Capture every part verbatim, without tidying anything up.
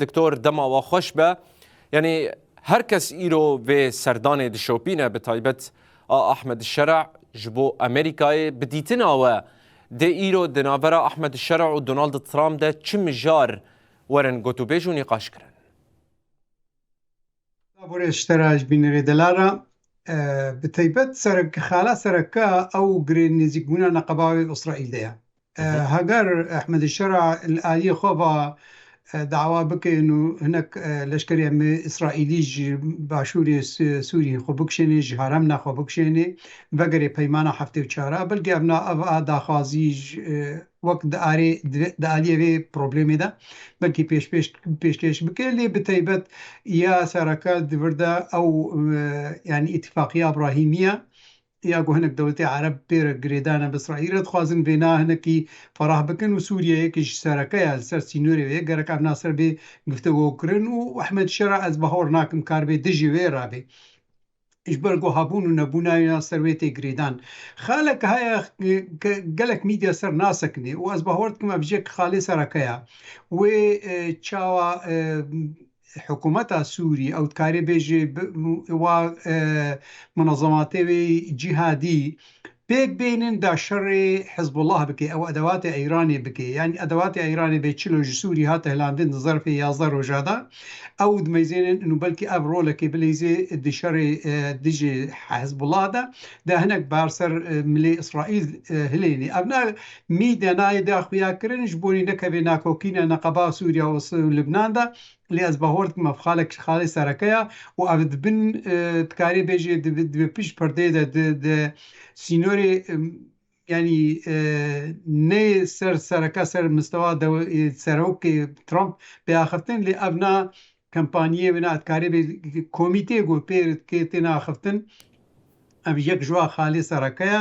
Doktor, dema we xweş be. Yanî her kes îro vê serdanê dişopîne, bi taybet a Ahmed Şera ji bo Amerîkayê. Bi dîtina we dê îro di navbera Ahmed Şera û Donald Trump de çi mijar werin gotûbêj û nîqaş kirin? Borê ji te re, ji bînerê delala, e, bi taybet serek-, xala sereke ew girê nêzîkbûna neqeba wê Îsraîl de ye. E, Hı hı. Heger Ehmed Şera li aliyê xwe ve, e, dawa bike û hinek, e, leşkerê em Îsraîlî ji başûrê Sû-, Sûriyê xwe bikişênê, ji heremna xwe bikişênê, vegerê peymana heftê û çar, belkî ev na-, ev a daxwazî ji, e, wek di arê, di, di aliyê vê problemê de belkî pêş, pêş, pêşkêş bike, lê bi taybet ya sereke di vir de ew, e, yanî îtifaqiya Ebrahîmî ye, ya ku hinek dewletê Ereb pê re girêdane bi Îsraîl re, dixwazin vêna hinekî ferah bikin û Sûriye yekî ji sereke ya li ser sînorê wê, gerek ev na ser bê guftego kirin û Ehmed Şera ez bahor nakim kar bê dijî wê rabê. Ji ber ku hebûn û nebûna ya ser wê tê girêdan. Xalek heye ke gelek mîdya ser nasekine û ez bawer dikim ev jek xalê sereke ya. Wê, e, çawa, e, hikûmeta Sûrî ew dikarê bêjê bi, wa, e, munezematê wê cîhadî pêk bênin da şerê Hizbullah bike, ew edewatê Îranê bike. Yanî edewatê Îranê bê çilo ji Sûrî hate hilandin di zerfê yazdeh roja de. Ew dimeyzênin û belkî ev rolekê bileyzê di şerê, e, dijî Hizbullah de, de hinek bar ser, e, milê Îsraîl, e, hilênê. Ev na mîdya nayê de xuya kirin ji bo nî nekevê nakokîna neqeba Sûriya û S-, û Libnan de. Lê ez bahor dikim ev xalek xalê sereke ya û ev di bin, e, dikarê bêjê di, di pişt perdeyê de, di, di sînorê, em, yanî, e, ne ser sereke, ser mistewa de, e, serokê Trump bê axiftin, lê ev na kampaniyê wê na dikarê bê komîtê ku pê kê têne axiftin. Ev yek ji wa xalê sereke ye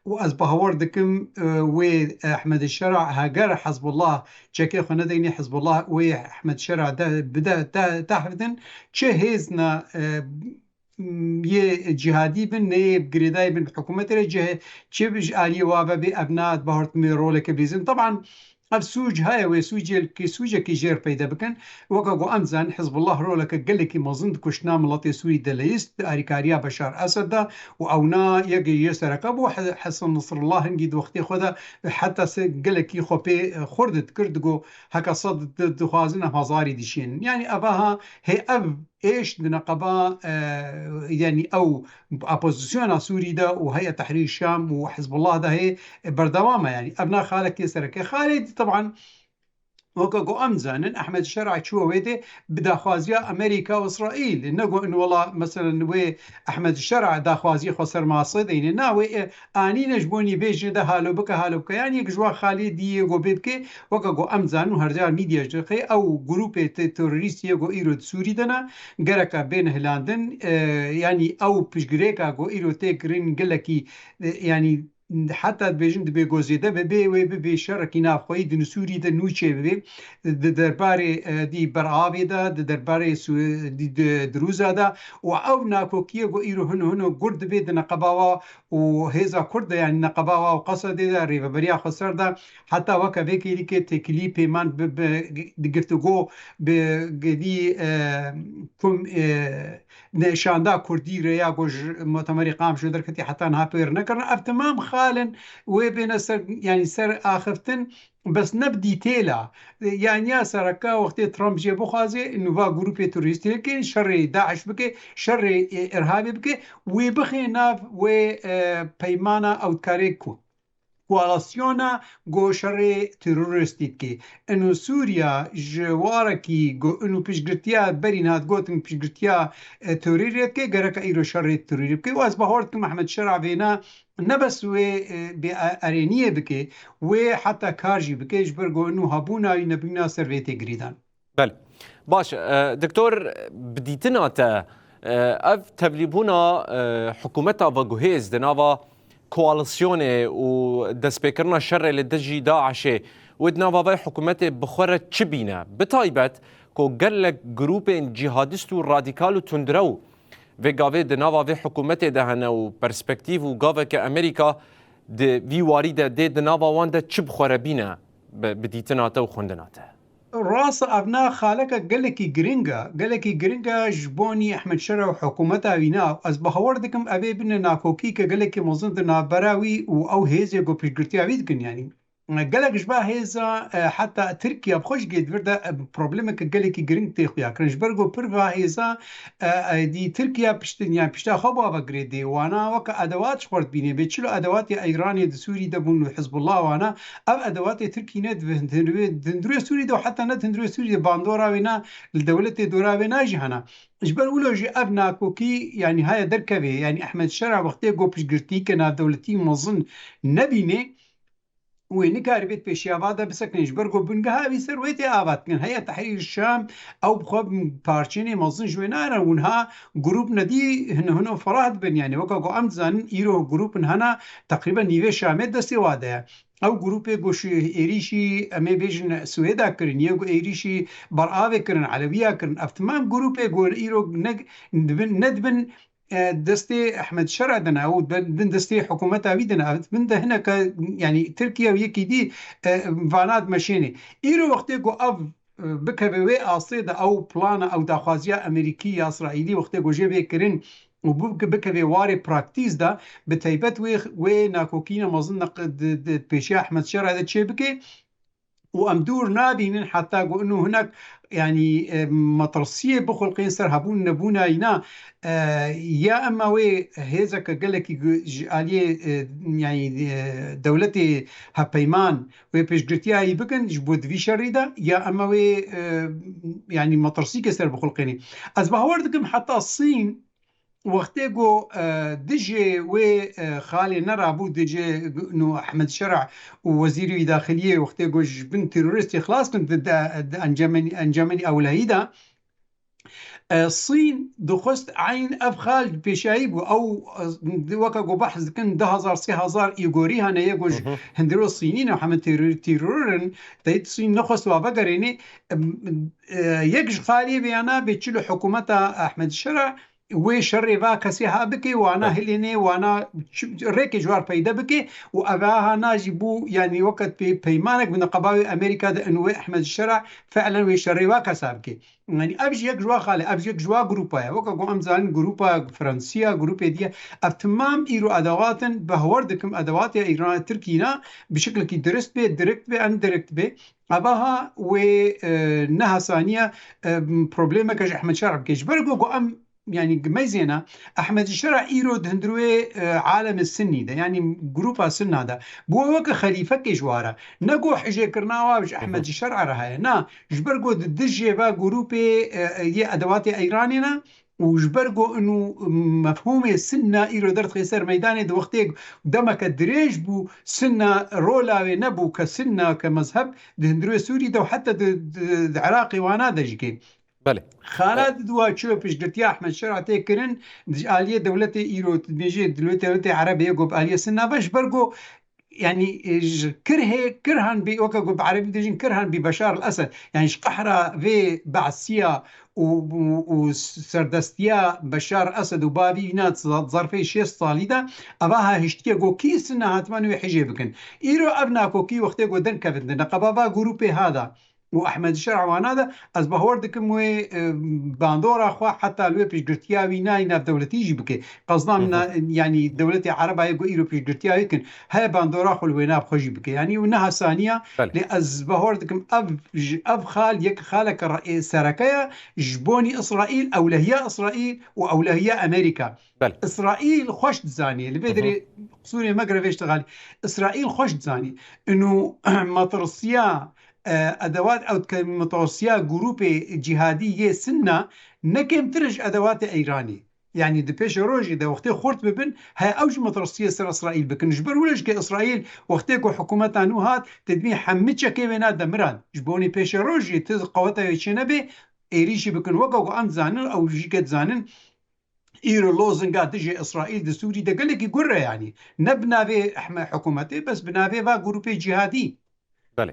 û ez bawer dikim, e, wê Ehmed Şera heger Hezbollah çekê xwe nedeyne Hezbollah wê Ehmed Şera de bide te-, tehf din, çi hêzna, e, m, yê cîhadî bin, ne yê girêdayî bin bi hikûmetê re cih-, çi ji aliyê wa ve bê ev na bawer dikim wê roleke bilîzin. Teban ev sûc heye, wê sûcê ki sûcekî jêr peyde bikin. Weke ku em dizanin, Hizbullah roleke gelekî mezin di kuştina miletê Sûrî de leyîst, di alîkariya Beşar Esed de û ew na yek yê sereke bû. He-, Hesen Nesrullah hingî di wextê xwe de heta se gelekî xwe pê, e, xurt dikir, digo heke sed di-, dixwazin em hezarî dişînin. Yanî ev aha hê ev êş di neqeba, e, yanî ew opozisyona Sûrî de û Heyet Tehrîr Şam û Hizbullah de hê, e, berdewam e. Yanî ev na xalekê sereke. Xalê dî teban weke ku em dizanin, Ehmed Şera çûye wê tê bi daxwaziya Amerîka û Îsraîl. Ne ku in wela, meselen, wê Ehmed Şera daxwaziyê xwe ser masê deyne. Na, wê, e, anîne ji bo nîvêjê de halo bike, halo bike. Yanî yek ji wan xalê dî yê ku bê bike, weke ku em dizanin û her car mîdya jî dixê, ew grûpê te-, terorîstî yê ku îro di Sûrî de ne, gereka bêne hilandin, e, yanî ew piştgirêka ku îro tê kirin gelekî, e, yanî heta dibêjin dibê ku zêde bibe, wê bibê şerekî navxweyî di Sûrî de nû çêbibe. Di derbarê, e, dî Beravê de, di derbarê Sû-, dî di Dirûza de û ew nakokiyê ku îro hino hino gur dibe di neqeba wa û hêza Kurd de, yanî neqeba wa û Qesedê de rêveberiya xweser de heta weke vê kêlîkê têkilî pêman bi, bi, di giftûgo bi gidî, e, kum, e, nêşanda Kurdî re ya ku ji mutemerê Qamişlo derketî heta niha pêr nekirine. Ev temam xal in wê bêne ser, yanî ser axiftin, bes ne bi dîtêla. Yanî ya sereke wextê Trump jê bixwaze nûva grûpê terorîstî bike, şerê DAIŞ bike, şerê, e, îrhabê bike, wê bixê nav wê, e, peymana ew dikarê ku koalîsyona ku şerê terorîstî dike. Ino Sûriya ji warekî ku ino piştgirtiya berî niha digotin piştgirtiya, e, terorê dike, gereka îro şerê terorî bike. Û ez bawer dikim Ehmed Şera vêna ne bes wê, e, bê e-, erêniyê bike, wê heta kar jî bike, ji ber ku ino hebûna wî nebûna ser vê tê girîdan. Belê. Baş e, Doktor, bi dîtina te, e, ev tevlîbûna, e, hikûmeta veguhêz di nava koalîsyonê û destpêkirina şerê li dijî DAIŞê wê di nava vê hikûmetê bi xwe re çi bîne? Bi taybet ku gelek grûpên cîhadîst û radîkal û tundrew vê gavê di nava vê hikûmetê de hene û perspektîf û gaveke Amerîka di vî warî de dê di nava wan de çi bi xwe re bîne bi, bi dîtina te û xwendina te? Rast e, evna xaleke gelekî giring e. Gelekî giring e ji bonî Ehmed Şera û hikûmeta wî ne. Ez bawer dikim evê bine nakokî ke gelekî mezin di navbera wî û ew hêzê ku piştgirtiya wî dikin, yanî. Gelek ji va hêza, e, heta Tirkiye bi xwe jî gê di vir de, e, problemeke gelekî giring tê xuya kirin. Ji ber ku pir va hêza, e, e, dî Tirkiye piştin, yani pişta xwe bi ava girê dê. Wana weke edewat ji xwe dibîne. Bê çilo edewatê Îranê di Sûrî de bûn û Hizbullah wana. Ev edewatê Tirkî ne di, di, di hundirê Sûrî de û heta ne di hundirê Sûrî de bandora wê na li dewletê dora wê na jî hena. Ji ber wilo jî ev nakokî, yani haya derkevê. Yani Ehmed Şera wextê ku piştgirtî ke navdewletî mezin nebîne, wê nikaribê di pêşiya va de bisekinê. Ji ber ku bingeha wî ser wê tê avatkirin. Heya Tehrîr Şam, ew bi xwe parçeyê mezin ji wê nayrin. Winha grûp nedî hin-, hino ferah dibin. Yani weke ku em dizanin, îro grûpin hena teqrîben nîvê Şamê destê wa de ye. Ew grûpê ku şi-, êrîşî, em ê bêjin, Swêda kirin, yê ku êrîşî Beravê kirin, Elewiya kirin. Ev timam grûpê ku îro ne, dibin, ne dibin, e, destê Ehmed Şera de ne, û bin, bin destê hikûmeta wî de ne. Ev bin de hineke, yani Tirkiye û yekî dî, e, vana dimeşênê. Îro wextê ku ev, e, bikeve wê astê de, ew plana, ew daxwaziya Amerîkî ya Îsraîlî wextê ku jê bê kirin û bu-, bikeve warê praktîz de, bi taybet wê, wê nakokîna mezin neq-, di, di pêşiya Ehmed Şera de çê bike, û em dûr nabînin heta ku inu hinek, yanî, e, metirsiyê bixulqên ser hebûn nebûna îna, e, ya ema wê hêzeke gelekî gu-, ji aliyê, e, yanî, e, dewletê hevpeyman wê pêşgirtiya wî bikin ji bo di vî şerî de, ya ema wê, e, yanî metirsîkê ser bixulqênê. Ez bawer dikim heta Sîn, wextê ku, e, dijê wê, e, xalê nerabû, dijê nu Ehmed Şera û wezîrî wî daxiliyê, wextê ku ji bin terorîstê xilas bin, di, di, di encamenî, encamenî ewlehî de, e, Sîn dixwest eyn ev xal pêşayî bû. Ew, e, weke ku behs dikin, du hezar, sê hezar îgorî hene, yê ku ji Hı hı. hindiro Sînî ne, heme teror-, teror in, deyt Sîn nexwest wa vegerênê. E, e, yek ji xalê vê yana bê çilo hikûmeta Ehmed Şera, wê şerê va kesê ha bike, wana Evet. hilênê, wana çi-, rêkê ji war peyde bike û eva ha na jî bû, yanî weke pê-, peymanek bi neqeba wê Amerîka de in wê Ehmed Şera fiilen wê şerê va kesa bike. Yanî ev jî yek ji wa xalê, ev jî yek ji wa grûpa ye. Weke ku em zanin grûpa Fransiya, grûpê diye, ev timam îro edewatin, behwer dikim edewatê Îran, Tirkî ne, bi şiklekî dirist bê, direkt bê, endirekt bê. Eva ha wê, e, nehesaniye, e, problemeke ji Ehmed Şera bike. Ji ber ku, ku em yanî meyzêne, Ehmed Şera îro di hundirê, e, alemê Sinnî de, yanî grûpa Sinna de, bû weke xelîfekê ji wara. Ne ku hijêkirina wa ji Ehmed Şera re heye. Na, ji ber ku di dijê ve grûpê, e, e, yê edewatê Eyranê ne û ji ber ku inu mefhûmê Sinna îro derdixê ser meydanê di wextê demeke dirêj bû, Sinna rola wê nebû ke Sinna, ke mezheb di hundirê Sûrî de û heta di, di, di Iraqê wana de jî kê. Belê. Xala di dua çi piştgirtiya Ehmed Şera tê kirin, di aliyê dewletê îro, dibêjê dewletê, dewletê Erebê ye, ku bi aliyê Sinna ve, ji ber ku, yanî, e, ji kirhê, kirhan bî, weke ku bi Erebî dibêjin, kirhan bî Beşar el Esed. Yanî ji qehra vê Be'siya û, û, û serdestiya Beşar Esed û bavî îna za-, zarfê şêst salî de, eva ha hiştiye ku kî Sinna hatiman wê hijê bikin. Îro ev nakokî wextê ku deng kevin di neqeba va grûpê ha de, û Ehmed Şer ewana de, ez bawer dikim wê, e, bandora xwe heta li wê piştgirtiya wî nayê navdewletî jî bike. Qezdan Hı hı. na-, yanî dewletê Ereba yê ku îro piştgirtiya wê dikin, heye bandora xwe li wê nav xwe jî bike. Yanî û nehasaniya, Belê. lê ez bawer dikim ev ji, ev xal yek xaleke re-, ê sereke ye ji bonî Îsraîl, ewlehiya Îsraîl û ewlehiya Amerîka. Belê. Îsraîl xweş dizanî, li vê Hı hı. derê qisûrê me girevê ji xalî. Îsraîl xweş dizanî. Inu metirsiya e, edewat ew dike metirsiya grûpê cîhadî yê Sinna ne kêmtir e ji edewatê Îranê. Yanî di pêşerojê de wextê xurt bibin, he ew jî metirsiya ser Îsraîl bikin. Ji ber wilo jî ke Îsraîl wextê ku hikûmeta nû hat, te dibî hemî çekê wê na demiran. Ji bonê pêşerojê ti qeweta wê çênebe, êrîşî bikin. Weke ku em dizanin, ew jî ke dizanin, îro lozinga dijî Îsraîl di Sûrî de gelekî gur e yanî. Ne bi navê ehme hikûmetê, bes bi navê va grûpê cîhadî. Belê.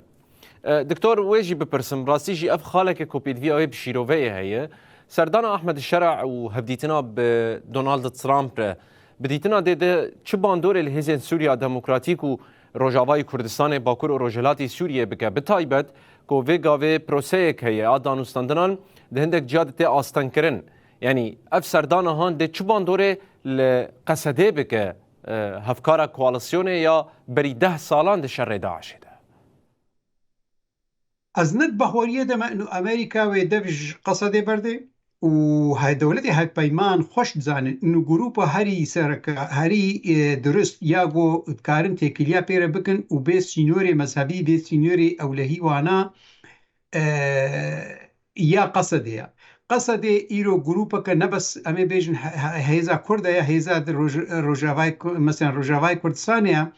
E, Doktor, wê jî bipirsim, rastî jî ev xaleke ku pêdivî ew ê bi şîroveyê heye. Serdana Ahmed Şera û hevdîtina bi Donald Trump re, bi dîtina dê de çi bandorê li hêzên Sûriya Demokratîk û Rojavayê Kurdistanê, Bakur û Rojhilatê Sûriyê bike? Bi taybet ku vê gavê proseyek heye a danûstandinan di hindek ciya de tê astengkirin. Yanî ev serdana han dê çi bandorê li Qesedê bike, e, hevkara koalîsyonê ya berî deh salan di şerê DAIŞê de? Ez ne di bahoriyê de me û Amerîka wê dev ji Qesedê berdê û he dewletê hevpeyman xweş dizanin û grûpa herî sereke, herî, e, dirust ya ku dikarin têkiliya pê re bikin û bê sînorê mezhebî, bê sînorê ewlehî wana, e, ya Qesedê ya. Qesedê îro grûpeke ne bes em ê bêjin he-, he-, hêza Kurd e ya, hêza di Roj-, Rojavayê Ku-, mesela Rojavayê Kurdistanê ya.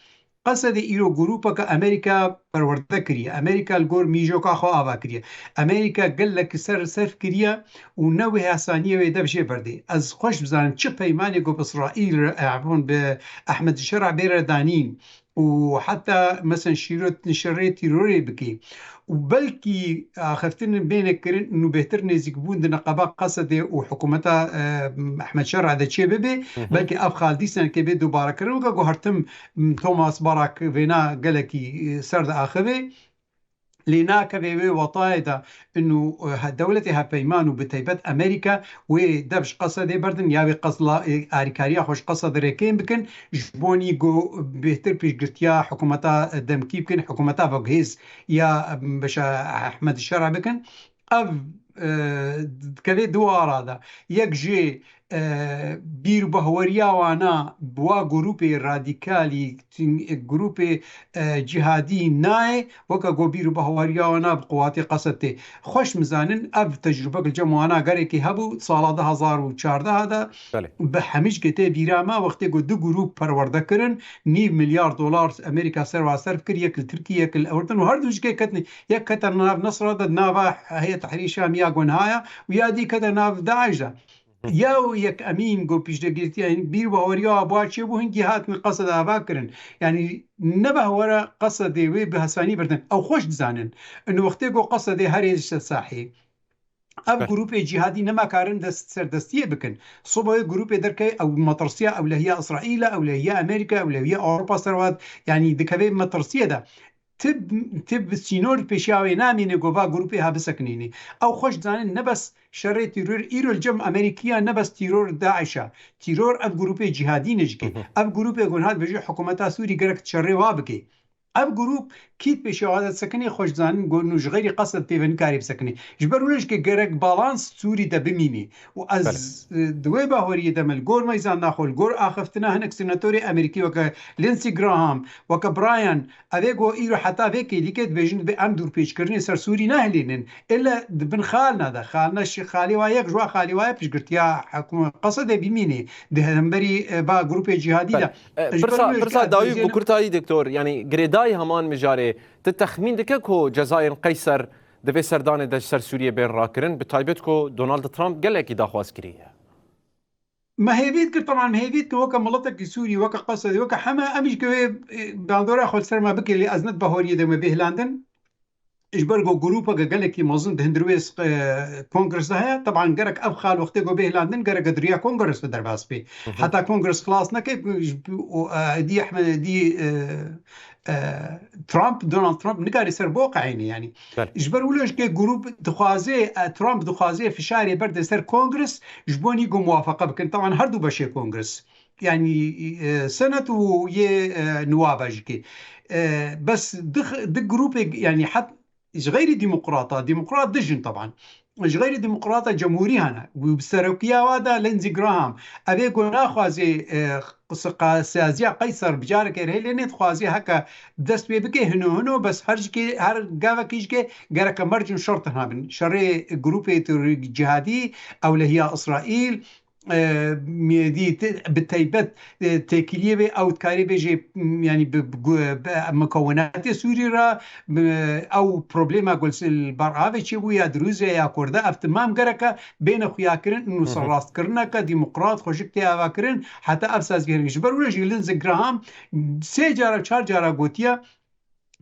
Qesedê îro grûpeke Amerîka perwerde kiriye. Amerîka li gor mîjoka xwe ava kiriye. Amerîka gelekî ser serf kiriye û ne wê hesaniyê wê dev jê berdê. Ez xweş bizanim çi peymanê ku bi Îsraîl re, e, bi Ehmed Şera bê re danîn û heta, mesela, şîrot-, şerê tîrorê bikî û belkî axiftin bêne kirin û bêhtir nêzîkbûn di neqeba Qesedê û hikûmeta, e, Ehmed Şera de çê bibe, Hı hı. belkî ev xal dîsenekê bê dubare kirin. Weke guhertim, Thomas Barak vêna gelekî, e, ser diaxive. Lê nakeve wê watayê de inu, e, he-, dewletê hevpeyman û bi taybet Amerîka wê dev ji Qesedê berdin ya wê qezla, e, alîkariya xwe ji Qesedê re kêm bikin, ji bo nî ku bêhtir piştgirtiya hikûmeta, e, demkî bikin, hikûmeta veguhêz ya, e, beşa Ehmed Şera bikin. Ev, e, dikeve du ara de. Yek jê, e, bîr û bahweriya wana bi wa grûpê radîkalî, grûpê, e, cîhadî nayê, weke ku bîr û bahweriya wana bi quwatê Qesedê. Xweş mizanin, ev tecrûbek li cem wana gerekî hebû, sala du hazar û çardeh de Belê. bi hemî jikê tê bîra me, wextê ku du grûp perwerde kirin, nîv milyar dolar Amerîka ser wa serf kir, yek li Tirkiyê, yek li Urdun û her du jikê ketin, yek kete nav Nesra de, nava Heyet Tehrîr Şam ya gunhaya û ya dî kete nav DAIŞ de. Ya û yek emîn ku piştgirtiya bîr û baweriya wa çêbû, hingî hatin Qesedê ava kirin. Yanî ne behwera Qesedê wê bi hesanî berdin. Ew xweş dizanin. Û wextê ku Qesedê herê ji sahê. Ev Beh. grûpê cîhadî nema karin dest serdestiyê bikin. Soba wê grûpê derkeve ew metirsiya ewlehiya Îsraîl e, ewlehiya Amerîka, ewlehiya Ewropa ser wa, yanî dikeve metirsiyê de. Ti, ti bi sînor pêşiya wê namîne ku va grûpê ha bisekinînê. Ew xweş dizanin ne bes şerê tîror îro li cem Amerîkiya ne bes tîror DAIŞ e. Tîror ev grûpê cîhadî ne jikê. Hı hı. Ev grûpê ku niha dibêje hikûmeta Sûrî gerek şerê wa bike. Ev grûp kî pêşiya wa de disekinê xweş dizanin ku nû ji xeyrî Qesed pê ve nikarê bisekinê. Ji ber wilo jikê gerek balans Sûrî de bimînê. Û ez, Belê. e, di wê bahweriyê de me li gor meyzana xwe, li gor axiftina hinek senatorê Amerîkî weke Lindsey Graham, weke Brian, ev ê ku îro heta vê kêlîkê dibêjin, dibê em dûrpêçkirinê ser Sûrî nehilênin. Êle di bin xalina de, xalina şi-, xalê wa yek ji wa xalê wa ye piştgirtiya hikû-, Qesedê bimînê di hemberî, e, ba grûpê cîhadî Belê. de. E, Ji ber pirsa, wê pirsa jî dawî ez bi kurtayî, doktor, yanî girêdayî heman mijarê, tu texmîn dike ku cezayên Qeyser di vê serdanê de ji ser Sûriyê bên rakirin, bi taybet ku Donald Trump gelekî daxwaz kiriye? Me hêvî dikir, teman me hêvî dikir weke miletekî Sûrî, weke Qesedê, weke heme, em jî ke wê, e, bandora xwe li ser me bike, lê ez ne di bahoriyê de me bêhlandin. Ji ber ku grûpeke gelekî mezin di hundir wê, e, kongres de heye, teban gerek ev xal wextê ku bêhlandin, gerek di riya kongres de derbas bê. Hı hı. Heta kongres xilas neke, ji, û, e, dî Ehmed, dî, e, e, Trump, Donald Trump nikarî ser bo qeynî, yanî. Belê. Ji ber wilo jikê grûp dixwaze, e, Trump dixwaze fişarê berde ser kongres, ji bo nî ku muwafeqe bikin. Teban her du beşê kongres. Yanî, e, Senet û yê, e, niwaba jikê. E, bes di, di grûpê, yanî het ji xeyrî demokrata, demokrat dijin teban. Ji xeyrî demokrata cemhurî hene. Û bi serokiya wa de Lindsey Graham. Ev ê ku naxwaze, e, qis-, qa-, saziya Qeyser bi careke rê lê nêdixwaze heke dest pê bike hino hino, bes her jikê, her gavekî jikê gereke merc û şert tihna bin. Şerê grûpê terorî cihadî, ewlehiya Îsraîl, e, dî te-, bi taybet, e, têkiliyê vê ew dikarê bêjê, m, yanî bi, bi gu-, bi mukewinatê Sûrî re, bi ew problema ku li ber avê çêbû ya Dirûzya ya Kurda, ev timam gereke bêne xuyakirin û Hı hı. serrastkirineke demokrat xweşik tê avakirin, heta ev sazgehîn. Ji ber wilo jî Lindsey Graham sê cara, çar cara gotiye,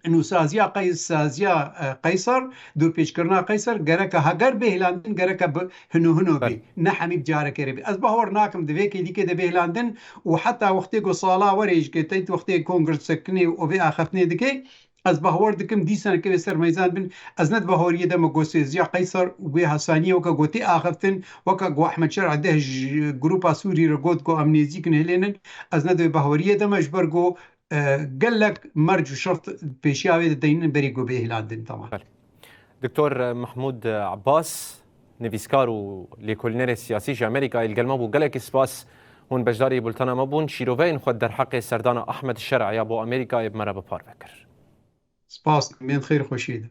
Nûsaziya Qey-, saziya, e, Qeyser, dûrpêçkirina Qeyser gereke heger bê hilandin, gereke bi hino hino bê. Belê. Ne hemî bi carekê re bê. Ez bawer nakim di vê kêlîkê de bê hilandin û heta wextê ku sala werê jî ke teyt wextê kongres sekinê û vê axiftinê dike, Ez bahwer dikim dîsaneke wê ser meyzan bin. Ez ne di baweriyê de me got sêziya Qeysar û wê hesaniyê weke gotê axiftin, weke ku Ehmed Şer'a deh ji grupa Sûrî re got ku em nêzîk in hilênin. Ez ne di wê baweriyê de me ji ber ku, e, gelek merc û şert pêşiya wê de deynin berî ku bê hilandin, tamam. Belê. Doktor Mehmûd Abbas, nivîskar û lêkolînerê siyasî ji Amerîkayê li gel me bû. Gelekî spas hûn beşdarî bultena me bûn. Şîroveyên xwe derheqê serdana Ahmed Şer'a ya bo Amerîkayê bi me re bi parve kir. Spas, mên xêr xweşiyê de.